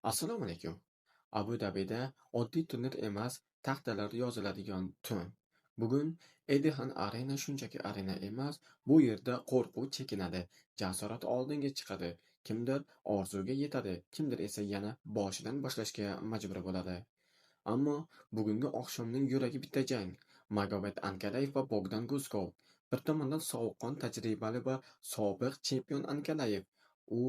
Assalomu alaykum. Abu-Dabida oddiy turnir emas, taqdirlar yoziladigan tun. Bugun Etihad Arena shunchaki arena emas, bu yerda qo'rquv chekinadi, jasorat oldinga chiqadi, kimdir orzuga yetadi, kimdir esa yana boshidan boshlashga majbur bo'ladi. Ammo bugungi oqshomning yuragi bitta jang. Magomed Ankalaev va Bogdan Guskov. Bir tomondan sovuqqon, tajribali va sobiq chempion Ankalaev. U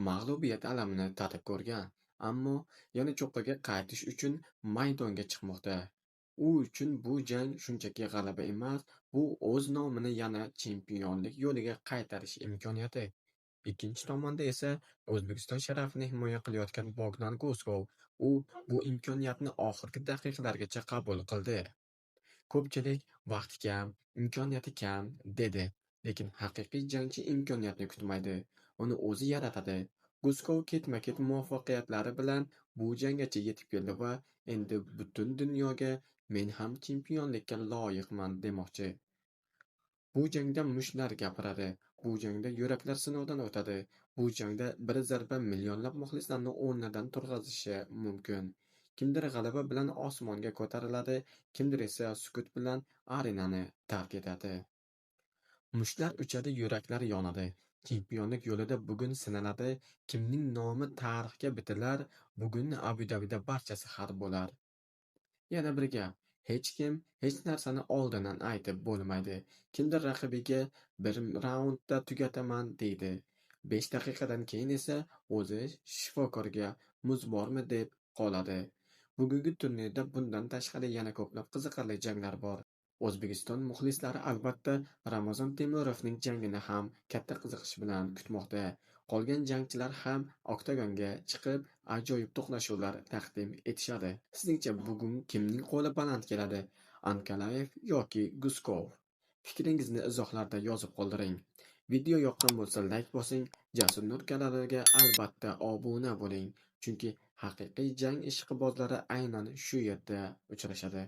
mag'lubiyat alamini tatib ko'rgan, ammo yana cho'qqiga qaytish uchun maydonga chiqmoqda. U uchun bu jang shunchaki g'alaba emas, bu o'z nomini yana chempionlik yo'liga qaytarish imkoniyati. Ikkinchi tomonda esa O'zbekiston sharafini himoya qilayotgan Bogdan Guskov. U bu imkoniyatni oxirgi daqiqalargacha qabul qildi. Ko'pchilik vaqti kam, imkoniyati kam dedi, lekin haqiqiy jangchi imkoniyatni kutmaydi, uni o'zi yaratadi. Guskov ketma-ket muvaffaqiyatlari bilan bu janggacha yetib keldi va endi butun dunyoga men ham chempionlikka loyiqman demoqchi. Bu jangda mushtlar gapiradi, bu jangda yuraklar sinovdan o'tadi, bu jangda bir zarba millionlab muxlislarni o'rnidan turg'azishi mumkin. Kimdir g'alaba bilan osmonga ko'tariladi, kimdir esa sukut bilan arenani tark etadi. Mushtlar uchadi, yuraklar yonadi. Chempionlik yo'lida bugun sinaladi, kimning nomi tarixga bitilar, bugun Abu-Dabida barchasi hal bo'lar. Yana bir gap, hech kim hech narsani oldindan aytib bo'lmaydi. Kimdir raqibiga bir raundda tugataman deydi. 5 daqiqadan keyin esa o'zi shifokorga muz bormi deb qoladi. Bugungi turnirda bundan tashqari yana ko'plab qiziqarli janglar bor. O'zbekiston muxlislari albatta Ramazon Temurovning jangini ham katta qiziqish bilan kutmoqda. Qolgan jangchilar ham oktagonga chiqib, ajoyib to'qnashuvlar taqdim etishadi. Sizningcha bugun kimning qo'li baland keladi? Ankalaev yoki Guskov? Fikringizni izohlarda yozib qoldiring. Video yoqqan bo'lsa layk bosing, Jasur Nur kanaliga albatta obuna bo'ling, chunki haqiqiy jang ishqibozlari aynan shu yerda uchrashadi.